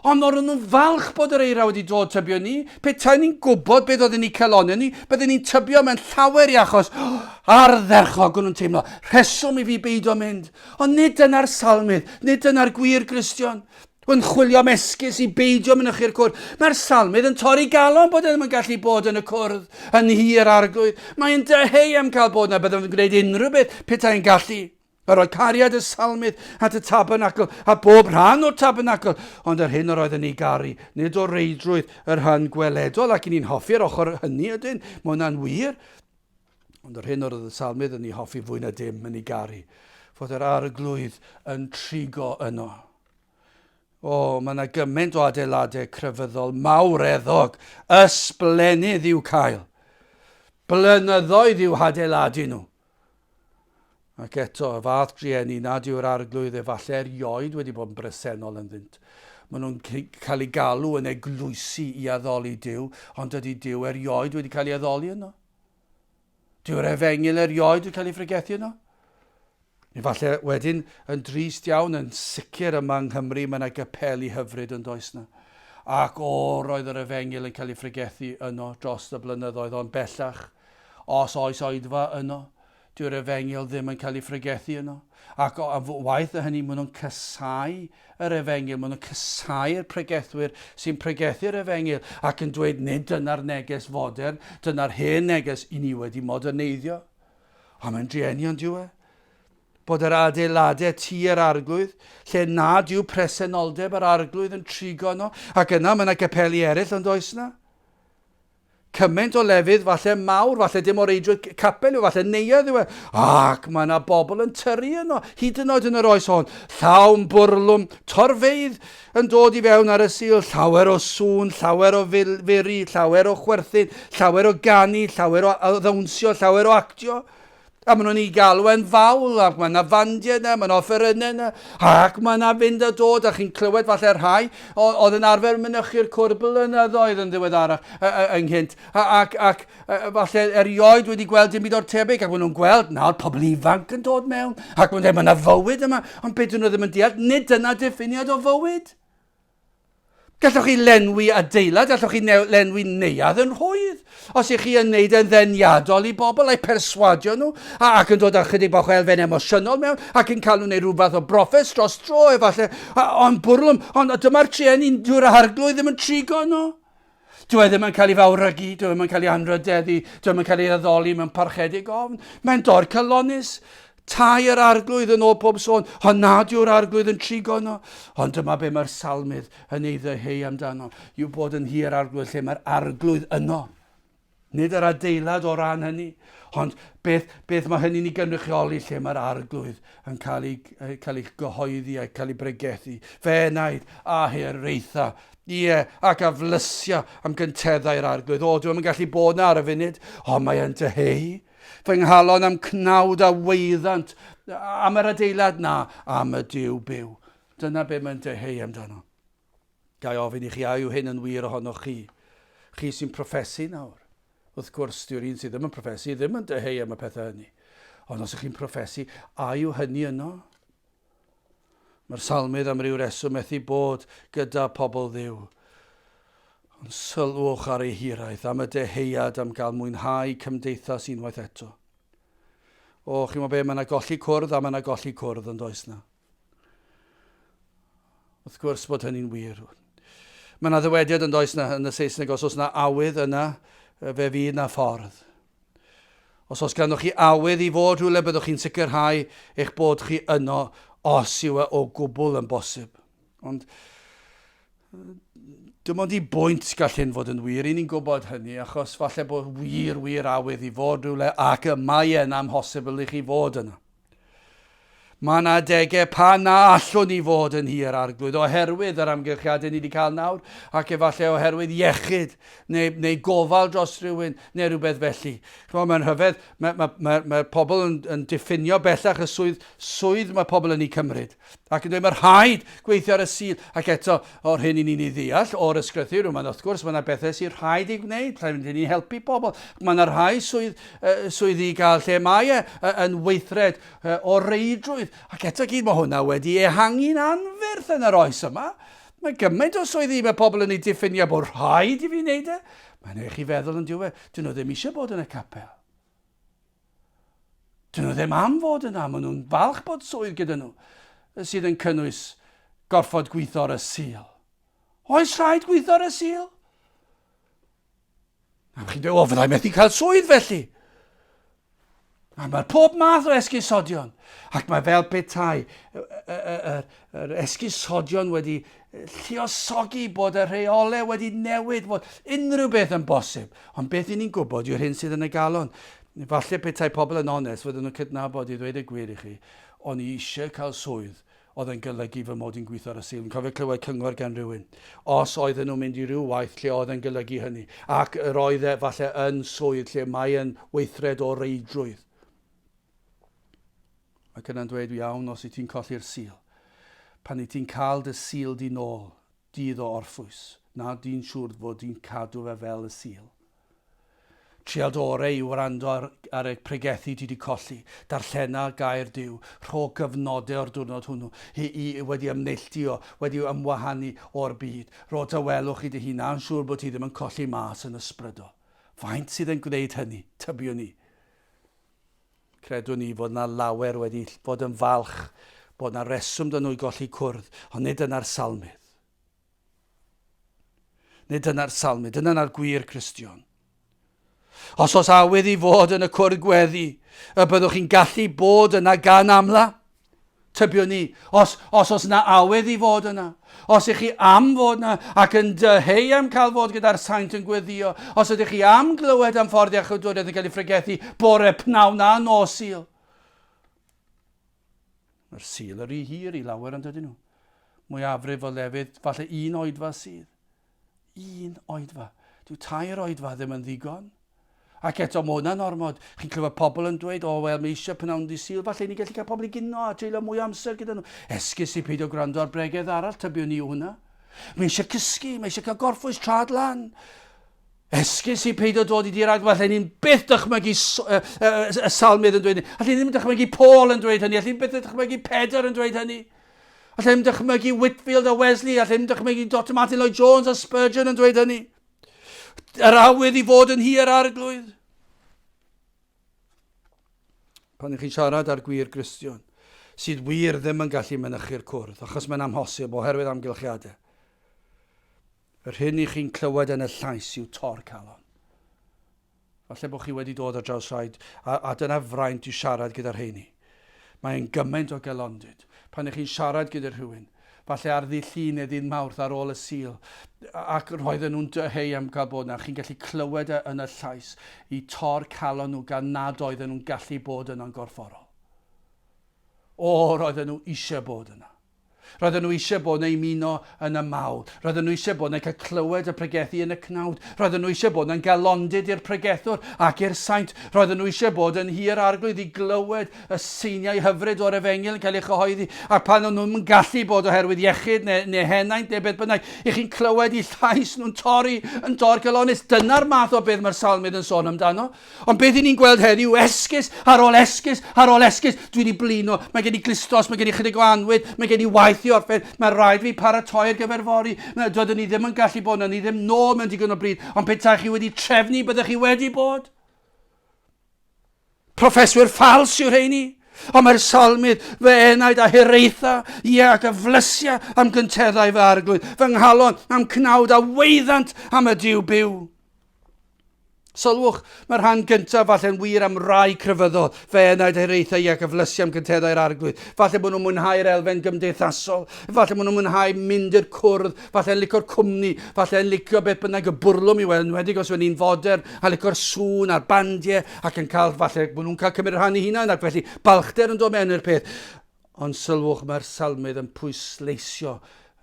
ond roedden nhw'n falch bod yr eira wedi dod, tybio ni. Petai ni'n gwybod beth oedd yn eu calonnau ni, bydden ni'n tybio mewn llawer i achos, oh, ardderchog, o'n nhw'n teimlo, rheswm i fi beidio mynd. Ond nid dyna'r salmydd, nid dyna'r gwir Gristion. Yn chwilio am esgus i beidio mynychu'r cwrdd. Mae'r salmydd yn torri galon bod e ddim yn gallu bod yn y cwrdd yn nhŷ'r Arglwydd. Mae'n dyheu am cael bod yna, byddwn yn gwneud unrhyw beth petai'n gallu. Yr oedd cariad y salmydd at y tabernacl, a bob rhan o'r tabernacl, ond yr hyn yr oedd yn ei garu, nid o reidrwydd y rhan gweledol, ac i ni'n hoffi'r ochr hynny ydyn, mae hwnna'n wir, ond yr hyn yr oedd y salmydd yn ei hoffi fwy na dim yn ei garu, fod yr arglwydd yn trigo yno. O, mae yna gymaint o adeiladau crefyddol mawreddog, ysblennydd i'w cael. Blynyddoedd i'w hadeiladu nhw. Ac eto, y fath drueni nad yw'r Arglwydd efallai erioed wedi bod yn bresennol ynddynt. Maen nhw'n cael eu galw yn eglwysi i addoli Duw, ond dydy Duw erioed wedi cael ei addoli yno. Dyw'r efengyl erioed wedi cael ei phregethu yno. Efallai wedyn yn drist iawn, yn sicr yma yng Nghymru mae yna gapeli hyfryd yn does na. Ac o, roedd yr efengyl yn cael ei phregethu yno dros y blynyddoedd, ond bellach Os oes oedfa yno, dyw'r efengyl ddim yn cael ei phregethu yno. Ac o, waeth na hynny, maen nhw'n casáu yr efengyl, maen nhw'n casáu'r pregethwyr sy'n pregethu'r efengyl ac yn dweud nid dyna'r neges fodern, dyna'r hen neges i ni wedi moderneiddio. A mae'n drueni ond yw e? Bod yr adeiladau tŷ yr arglwydd, lle nad yw presenoldeb yr arglwydd yn trigo yno, ac yna mae yna gapeli eraill ond oes yna? Cymaint o lefydd, falle mawr, falle dim o reidrwydd capel yw, falle neuadd yw e. Ac mae yna bobl yn tyrru yno, hyd yn oed yn yr oes hon. Llawn bwrlwm, torfeydd yn dod i fewn ar y Sul, llawer o sŵn, llawer o furi, llawer o chwerthin, llawer o ganu, llawer o ddawnsio, llawer o actio. A maen nhw'n ei galw e'n fawl, ac mae yna fandiau yna, mae yna offerynnau yna, ac mae yna fynd a dod, a chi'n clywed falle rhai oedd yn arfer mynychu'r cwrdd blynyddoedd yn ddiweddarach ynghynt, ac, ac falle erioed wedi gweld dim byd o'r tebyg, ac maen nhw'n gweld nawr pobl ifanc yn dod mewn, ac maen nhw'n dweud, mae yna fywyd yma, ond beth dyn nhw ddim yn deall, nid dyna diffiniad o fywyd. Gallwch chi lenwi adeilad, gallwch chi lenwi neuadd yn rhwydd. Os ych chi yn neud e'n ddeniadol i bobl, a'i perswadio nhw, a, ac yn dod â chydig bach o elfen emosiynol mewn, ac yn cael nhw'n neud rhywbeth o broffes dros dro efallai, a, ond bwrlwm, ond dyma'r trueni, dyw'r arglwydd ddim yn trigo nhw. Dyw e ddim yn cael ei fawrygu, dyw e ddim yn cael ei anrhydeddu, dyw e ddim yn cael ei addoli mewn parchedig ofn. Mae'n dorcalonnus. Tai yr arglwydd yn ôl pob sôn, ond nad yw'r arglwydd yn trigo yno. Ond dyma be mae'r salmydd yn ei ddyheu amdano, yw bod yn nhŷ'r arglwydd lle mae'r arglwydd yno. Nid yr adeilad o ran hynny, ond beth, beth mae hynny'n ei gynrychioli lle mae'r arglwydd yn cael ei, cael ei gyhoeddi a cael ei bregethu. Fe enaid a hiraetha, ie, ac a flysia am gynteddau'r arglwydd. O, dwi'm yn gallu bod na ar y funud, ond mae yn dyheu. Fy nghalon am cnawd a weiddant, am yr adeilad na, am y Duw byw. Dyna be mae'n dyheu amdano. Ga i ofyn i chi, a yw hyn yn wir ohonoch chi? Chi sy'n proffesu nawr. Wrth gwrs, dyw'r un sydd ddim yn proffesu ddim yn dyheu am y pethau hynny. Ond os ych chi'n proffesu, a yw hynny yno? Mae'r salmydd am ryw reswm methu bod gyda pobl Dduw. Ond sylwch ar ei hiraeth am y deheuad am gael mwynhau cymdeithas unwaith eto. O, chi'n gwybod be, mae yna golli cwrdd a mae yna golli cwrdd yn does na. Wrth gwrs bod hynny'n wir. Mae yna ddywediad yn does na, yn y Saesneg, os oes yna awydd yna, fe fydd na ffordd. Os oes ganddoch chi awydd i fod rhywle, byddwch chi'n sicrhau eich bod chi yno os yw e o gwbl yn bosib. Ond dim ond i bwynt gall hyn fod yn wir. I ni'n gwybod hynny, achos falle bod wir, wir awydd i fod rhywle ac y mae e'n amhosibl i chi fod yna. Mae yna adegau pan na allwn ni fod yn nhŷ yr Arglwydd oherwydd yr amgylchiadau ni wedi cael nawr, ac efallai oherwydd iechyd neu, neu gofal dros rhywun neu rhywbeth felly. Chymod, mae'n rhyfedd, mae, mae, mae, mae pobl yn, yn diffinio bellach y swydd, swydd mae pobl yn ei cymryd. Ac yn dweud, mae rhaid gweithio ar y Sul. Ac eto, o'r hyn i ni'n ei ddeall o'r ysgrythur, mae'n wrth gwrs, mae yna bethau sy'n rhaid ei gwneud, rhaid i ni helpu pobl. Mae yna rhai swydd, uh, swyddi i gael lle mae e yn weithred o reidrwydd. Ac eto gyd mae hwnna wedi ehangu'n anferth yn yr oes yma. Mae gymaint o swyddi mae pobl yn ei diffinio bod rhaid i fi wneud e. Mae'n eich i feddwl yn diwedd, dyn nhw ddim eisiau bod yn y capel. Dyn nhw ddim am fod yna, maen nhw'n falch bod swydd gyda nhw sydd yn cynnwys gorfod gweithio ar y Sul. Oes rhaid gweithio ar y Sul? A chi'n dweud, o, fyddai methu cael swydd felly. A mae pob math o esgusodion. Ac mae fel petai yr esgusodion wedi lluosogi bod y rheolau wedi newid, bod unrhyw beth yn bosib. Ond beth i ni'n gwybod yw'r hyn sydd yn y galon. Falle petai pobl yn onest, fydden nhw'n cydnabod i ddweud y gwir i chi, o'n i eisiau cael swydd oedd yn golygu fy mod i'n gweithio ar y Sul. Fi'n cofio clywed cyngor gan rywun. Os oedden nhw'n mynd i ryw waith lle oedd yn golygu hynny, ac yr oedd e falle yn swydd lle mae yn weithred o reidrwydd. Ac yna'n dweud, iawn, os wyt ti'n colli'r Sul, pan wyt ti'n cael dy Sul di nôl, dydd o orffwys, na di'n siŵr fod di'n cadw fe fel y Sul. Tria dy orau i wrando ar, ar y pregethu ti 'di colli. Darllena gair Duw. Rho gyfnodau o'r diwrnod hwnnw i, i, wedi ymneilltuo, wedi ymwahanu o'r byd. Rho dawelwch i dy hun a'n siŵr bod ti ddim yn colli mas yn ysbrydol. Faint sydd yn gwneud hynny, tybiwn i? Credwn i fod 'na lawer wedi fod yn falch bod 'na reswm 'da nhw i golli cwrdd, ond nid dyna'r salmydd. Nid dyna'r salmydd, dyna'r gwir Cristion. Os oes awydd i fod yn y cwrdd gweddi, y byddwch chi'n gallu bod yna gan amla, tybiwn ni, os, os oes yna awydd i fod yna, os ych chi am fod yna ac yn dyheu am cael fod gyda'r saint yn gweddio, os ydych chi am glywed am ffordd iachawdwriaeth yn cael ei phregethu bore, pnawn a nos Sul, Mae'r Sul yn rhy hir i lawer ond ydyn nhw? Mwyafrif o lefydd, falle un oedfa sydd. Un oedfa. Dyw tair oedfa ddim yn ddigon. Ac eto, mae hwnna'n ormod. Chi'n clywed pobl yn dweud, o, wel, mae eisiau pnawn di Sul, falle ni'n gallu cael pobl i gino a treulio mwy o amser gyda nhw. Esgus i peidio gwrando ar bregeth arall, tybiwn ni yw hwnna. Mae eisiau cysgu, mae eisiau cael gorffwys trad lan. Esgus i peidio dod i dir arglwydd. Allen ni'n byth dychmygu y, y, y salmydd yn dweud hynny. Allen ni ddim dychmygu Paul yn dweud hynny. Allen ni byth dychmygu Pedr yn dweud hynny. Allen ni'n dychmygu Whitfield a Wesley. Allen ni'n dychmygu Dr Martin Lloyd Jones a Spurgeon yn dweud hynny. Yr awydd i fod yn hir arglwydd. Pan ych chi'n siarad â'r gwir Gristion, sydd wir ddim yn gallu mynychu'r cwrdd, achos mae'n amhosib oherwydd amgylchiadau. Yr hyn i chi'n clywed yn y llais yw tor calon. Falle bod chi wedi dod ar draws rhaid, a, a dyna fraint i siarad gyda'r rheini. Mae'n gymaint o gelondid. Pan ych chi'n siarad gyda rhywun, falle ar ddydd Llun neu ddydd Mawrth ar ôl y Sul, ac roedden nhw'n dyheu am gael bod yna, chi'n gallu clywed e yn y llais i tor calon nhw gan nad oedden nhw'n gallu bod yno'n gorfforol. O, roedden nhw eisiau bod yna. Roedden nhw eisiau bod yna i ymuno yn y mawl. Roedden nhw eisiau bod yna i cael clywed y pregethu yn y cnawd. Roedden nhw eisiau bod yna'n galondid i'r pregethwr ac i'r saint. Roedden nhw eisiau bod yn nhŷ'r Arglwydd i glywed y seiniau hyfryd o'r efengyl yn cael ei chyhoeddi. Ac pan o'n nhw'n gallu bod oherwydd iechyd neu, neu henaint neu beth bynnag, i chi'n clywed i llais nhw'n torri yn dorcalonnus. Dyna'r math o beth mae'r salmydd yn sôn amdano. Ond beth i ni'n gweld heddiw, esgus ar ôl esgus ar ôl esgus. Dwi wedi blino, mae gen i glustos, mae gen i chydig o anwyd, mae gen i waith i orffen, mae rhaid fi paratoi ar gyfer fory. Doeddwn ni ddim yn gallu bod yna, ni ddim nôl mewn digon o bryd, ond petai chi wedi trefnu, byddech chi wedi bod. Proffeswyr ffals yw'r rheini. Ond mae'r salmydd, fy enaid a hiraetha, ie, ac a flysia am gynteddau fy arglwydd, fy nghalon am cnawd a weiddant am y Duw byw. Sylwch, mae'r rhan gyntaf falle'n wir am rai crefyddol, fe enaid hiraethau ac aflysu am gynteddau'r arglwydd. Falle bod nhw'n mwynhau'r elfen gymdeithasol, falle bod nhw'n mwynhau mynd i'r cwrdd, falle'n licio'r cwmni, falle'n licio beth bynnag y bwrlwm i weld, enwedig os yw'n un fodern, a licio'r sŵn a'r bandiau ac yn cael, falle bod nhw'n cael cymryd rhan eu hunain ac felly balchder yn dod mewn i'r peth. Ond sylwch, mae'r salmydd yn pwysleisio,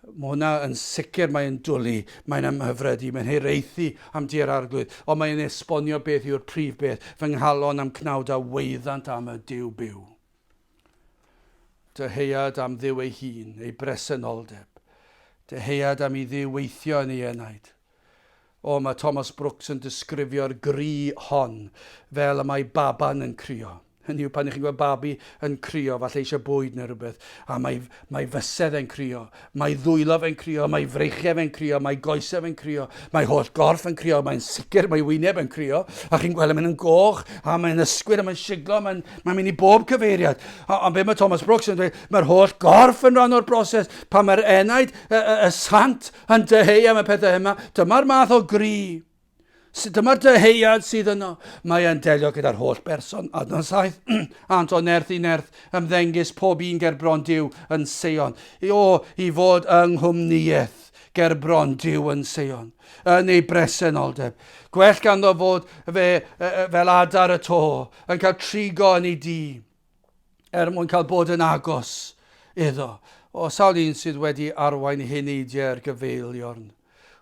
mae hwnna yn sicr, mae'n dwlu, mae'n ymhyfrydu, mae'n hiraethu am du'r Arglwydd, ond mae'n esbonio beth yw'r prif beth, fy nghalon a'm cnawd a weiddant am y Duw byw. Dyheuad am Dduw ei hun, ei bresenoldeb. Dyheuad am i Dduw weithio yn ei enaid. O, mae Thomas Brooks yn disgrifio'r gri hon fel y mae baban yn crio. Hynny yw, pan ych chi'n gweld babi yn crio, falle eisiau bwyd neu rhywbeth, a mae, mae fysedd e'n crio, mae ddwylo fe'n crio, mae freichiau fe'n crio, mae goesau fe'n crio, mae holl gorff yn crio, mae'n sicr mae wyneb yn crio, a chi'n gweld yn mynd yn goch, a mae'n ysgwyd, a mae'n siglo, mae'n mae mynd i bob cyfeiriad. Ond be mae Thomas Brooks yn dweud, mae'r holl gorff yn rhan o'r broses, pan mae'r enaid, y, y, y sant, yn dyheu am y pethau yma. Dyma'r math o gri. Dyma'r dyheuad sydd yno. Mae e'n delio gyda'r holl berson. Adnod 7. Ant o nerth i nerth, ymddengys pob un ger bron Duw yn Seion. O, i fod yng nghwmnïaeth ger bron Duw yn Seion, yn ei bresenoldeb. Gwell ganddo fod fe fel adar y to, yn cael trigo yn ei dŷ. er mwyn cael bod yn agos iddo. O, sawl un sydd wedi arwain heneidiau ar gyfeiliorn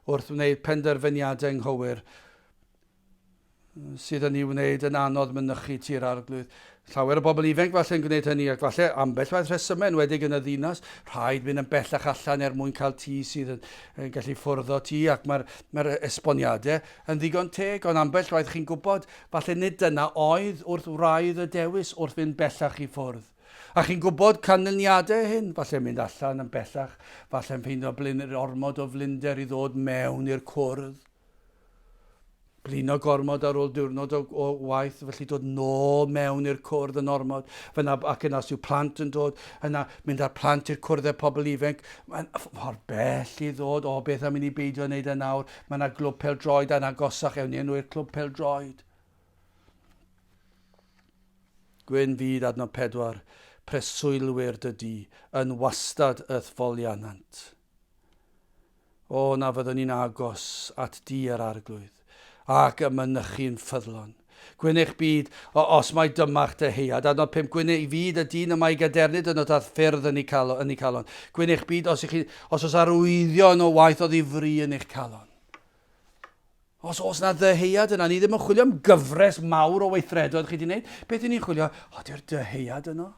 wrth wneud penderfyniadau anghywir sydd yn ei wneud yn anodd mynychu Tŷ'r Arglwydd. Llawer o bobl ifanc falle yn gwneud hynny, ac falle ambell waith rhesymau, enwedig yn y ddinas, rhaid mynd yn bellach allan er mwyn cael tŷ sydd yn, yn gallu ffwrdd o tŷ, ac mae'r mae esboniadau yn ddigon teg, ond ambell waith chi'n gwybod, falle nid dyna oedd wrth wraidd y dewis wrth fynd bellach i ffwrdd. A chi'n gwybod canlyniadau hyn, falle mynd allan yn bellach, falle'n ffeindio blin, ormod o flinder i ddod mewn i'r cwrdd. Blino gormod ar ôl diwrnod o, o waith, felly dod nôl mewn i'r cwrdd yn ormod. Fyna, ac yna os yw plant yn dod, yna mynd â'r plant i'r cwrdd â pobl ifanc, mae'n ffordd bell i ddod, o beth am i ni beidio wneud e nawr, Mae yna glwb pêl-droed a'n agosach, ewn ni enw i'r clwb pêl-droed. Gwyn fyd adnod 4, preswylwyr dy di yn wastad y'th foliannant. O, na fyddwn ni'n agos at di yr arglwydd, ac y mynychu'n ffyddlon. Gwyn eich byd, o, os mai dyma'ch dyheuad. Adnod 5, Gwyn ei fyd y dyn y mae gadernid yno at ffyrdd yn ei calon. Yn ei calon. Gwyn eich byd os, chi, os oes arwyddion o waith o ddifri yn eich calon. Os oes na ddyheuad yna, ni ddim yn chwilio am gyfres mawr o weithredoedd chi wedi gwneud. Beth y'n ni'n chwilio? O, di'r dyheuad yno.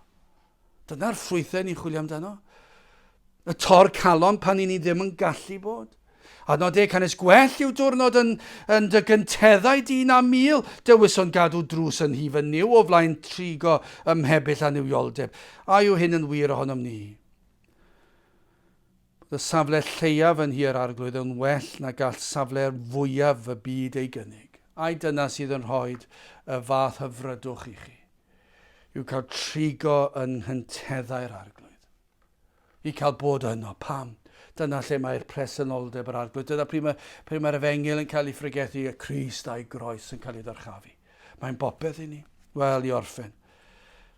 Dyna'r ffrwythau ni'n chwilio amdano. Y tor calon pan i ni ddim yn gallu bod. Adnod deg, canys gwell yw diwrnod yn, yn dy gynteddau di na mil, dewison gadw drws yn nhŷ fy Nuw o flaen trigo ym mhebyll annuwioldeb. A yw hyn yn wir ohonom ni? Bod y safle lleiaf yn nhŷ yr Arglwydd yn well na gall safle fwyaf y byd ei gynnig. Ai dyna sydd yn rhoi y fath hyfrydwch i chi? Yw cael trigo yn nghynteddau'r Arglwydd. I cael bod yno. Pam? Dyna lle mae'r presenoldeb yr Arglwydd. Dyna pryd mae'r pryd mae efengyl yn cael ei phregethu, y Crist a'i groes yn cael ei ddyrchafu. Mae'n bopeth i ni. Wel, i orffen.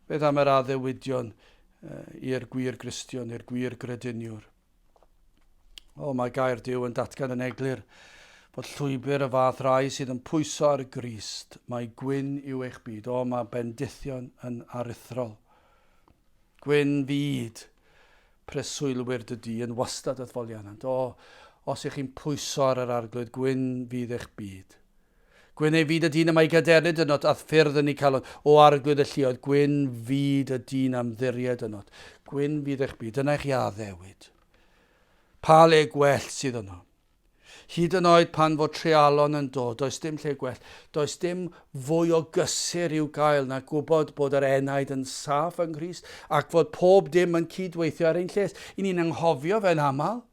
Beth am yr addewidion i'r gwir Gristion, i'r gwir grediniwr? O, mae gair Duw yn datgan yn eglur bod llwybr y fath rai sydd yn pwyso ar Grist, mae gwyn yw eich byd. O, mae bendithion yn aruthrol. Gwyn fyd preswylwyr dy di yn wastad at foliannant. O, os ych chi'n pwyso ar yr arglwydd, gwyn fydd eich byd. Gwyn ei fyd y dyn y mae gadernid ynot, a'th ffyrdd yn ei calon. O arglwydd y lluoedd, gwyn fyd y dyn am ddiried ynot. Gwyn fydd eich byd, dyna eich addewid. Pa le gwell sydd yno? Hyd yn oed pan fod treialon yn dod, does dim lle gwell. Does dim fwy o gysur i'w gael na gwybod bod yr enaid yn saff yng Nghrist ac fod pob dim yn cydweithio ar ein lles. I ni'n anghofio fe'n aml.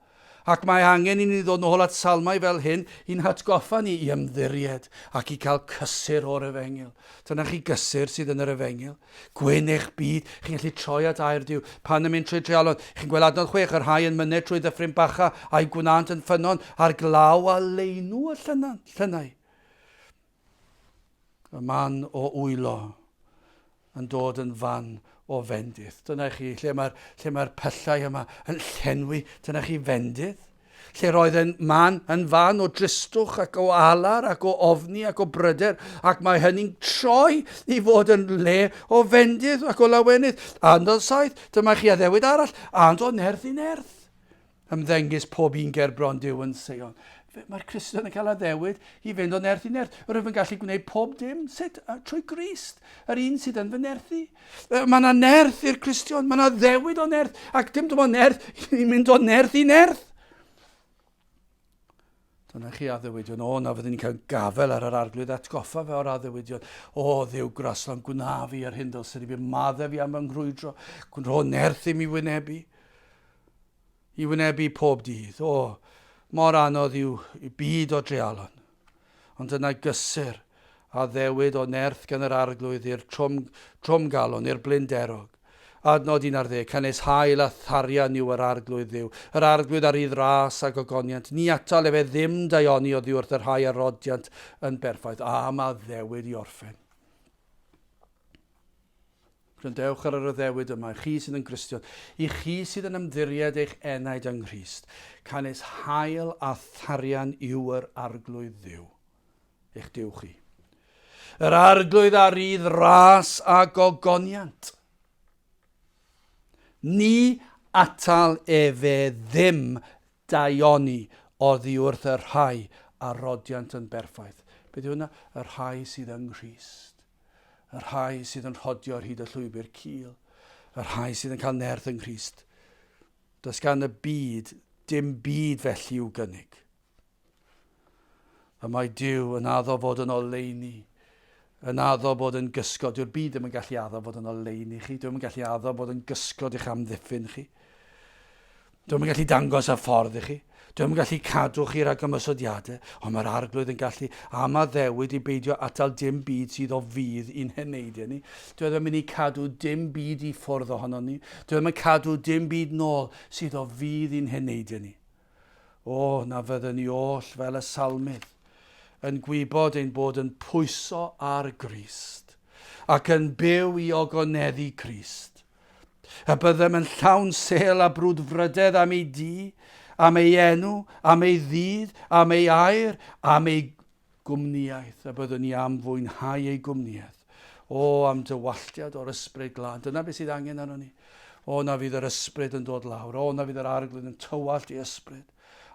Ac mae angen i ni ddod nôl at salmau fel hyn i'n hatgoffa ni i ymddiried ac i cael cysur o'r efengyl. Dyna chi gysur sydd yn yr efengyl. Gwyn eich byd, chi'n gallu troi at air Duw. Pan yn mynd trwy dreialon, chi'n gweld adnod 6, y rhai yn myned trwy ddyffryn Bacha a'i gwnânt yn ffynnon, a'r glaw a leinw y llynnau. Y man o wylo yn dod yn fan o fendith. Dyna chi, lle mae'r lle mae'r pyllau yma yn llenwi, dyna chi fendith. Lle roedd yn man, yn fan o dristwch ac o alar ac o ofni ac o bryder, ac mae hynny'n troi i fod yn le o fendydd ac o lawenydd. Adnod 7, dyma chi addewid arall, and o nerth i nerth. Ymddengys pob un ger bron Duw yn Seion. Mae'r Cristion yn cael addewid i fynd o nerth i nerth. Rwyf yn gallu gwneud pob dim. Sut? Trwy Grist, yr un sydd yn fy nerthu. Mae yna nerth i'r Cristion, mae yna addewid o nerth, ac dim dim ond nerth, ni'n mynd o nerth i nerth. Dyna chi addewidion. O, na fyddwn ni'n cael gafel ar yr arglwydd atgoffa fe o'r addewidion. O, Dduw graslon, gwna fi yr hyn ddylswn i fi, maddef fi am fy nghrwydro, rho nerth i mi wynebu. I wynebu pob dydd. O, mor anodd yw y byd o dreialon. Ond dyna gysur a ddewid o nerth gan yr Arglwydd i'r trwm, trwm galon, i'r blinderog. Adnod 11, Canys hael a tharian yw yr Arglwydd Dduw, yr Arglwydd a rydd ras a gogoniant, ni atal efe ddim daioni oddiwrth y rhai a rodiant yn berffaith. Am addewid i orffen. Gwrandewch ar yr addewid yma, chi sydd yn Gristion, i chi sydd yn ymddiried eich enaid yng Nghrist, canys hael a tharian yw yr Arglwydd Dduw, eich Duw chi. Yr Arglwydd a rydd ras a gogoniant. Ni atal efe ddim daioni oddi wrth y rhai a rodiant yn berffaith. Beth yw hwnna? Y rhai sydd yng Nghrist. Y rhai sydd yn rhodio ar hyd y llwybr cul, y rhai sydd yn cael nerth yng Nghrist. Does gan y byd dim byd felly i'w gynnig. Y mae Duw yn addo fod yn oleuni, yn addo bod yn gysgod. Dyw'r byd ddim yn gallu addo fod yn oleuni chi, dyw'n gallu addo bod yn gysgod i'ch amddiffyn chi. Dwi'm yn gallu dangos y ffordd i chi. Dwi'm yn gallu cadw chi rhag ymosodiadau, ond mae'r Arglwydd yn gallu am addewid i beidio atal dim byd sydd o fudd i'n heneidiau ni. Dwi ddim yn mynd i cadw dim byd i ffwrdd ohonon ni. Dwi ddim yn cadw dim byd nôl sydd o fudd i'n heneidiau ni. O, na fyddwn ni oll fel y salmydd, yn gwybod ein bod yn pwyso ar Grist, ac yn byw i ogoneddu Crist. Y byddem yn llawn sêl a brwdfrydedd am ei dŷ, am ei enw, am ei ddydd, am ei air, am ei gwmnïaeth, y byddwn ni am fwynhau ei gwmnïaeth. O, am dywalltiad o'r Ysbryd Glân. Dyna beth sydd angen arnon ni. O, na fydd yr Ysbryd yn dod lawr. O, na fydd yr Arglwydd yn tywallt ei Ysbryd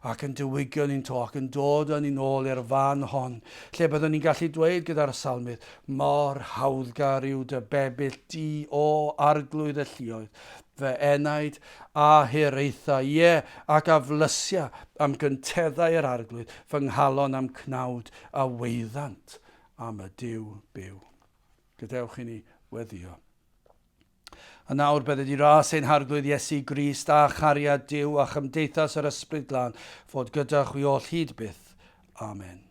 ac yn diwygio ni'n to ac yn dod â ni'n ôl i'r fan hon, lle byddwn ni'n gallu dweud gyda'r salmydd, Mor hawddgar yw dy bebyll di, o Arglwydd y lluoedd, fy enaid a hiraetha, ie, ac a flysia am gynteddau yr Arglwydd, fy nghalon a'm cnawd a weiddant am y Duw byw. Gadewch i ni weddïo. A nawr bydded i ras ein Harglwydd Iesu Grist a chariad Duw a chymdeithas yr Ysbryd Glân fod gyda chwi oll hyd byth. Amen.